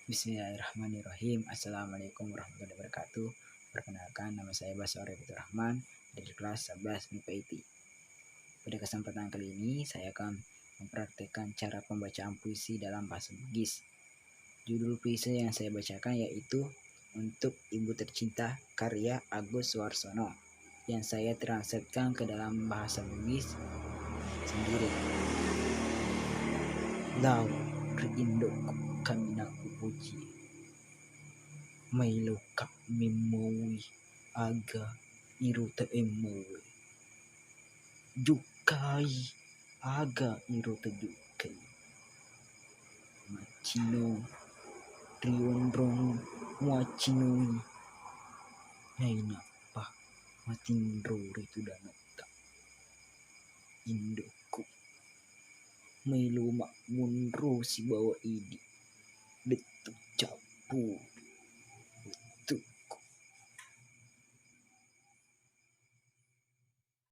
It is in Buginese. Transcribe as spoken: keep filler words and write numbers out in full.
Bismillahirrahmanirrahim. Assalamualaikum warahmatullahi wabarakatuh. Perkenalkan, nama saya Basori Abdul Rahman dari kelas sebelas MIPA I T. Pada kesempatan kali ini, saya akan mempraktikkan cara pembacaan puisi dalam bahasa Bugis. Judul puisi yang saya bacakan yaitu Untuk Ibu Tercinta karya Agus Suwarsono yang saya translatekan ke dalam bahasa Bugis sendiri. Lao ri indokku kaminangku puji. Mailokka memmowi aga iro taemmowe. Jukkai aga iro tajukkai. Maccino ri onrong muaccinoi. Nainappa matinro ri tudanetta. Indokku, maelo mabmonro sibawa idi, lettu cappu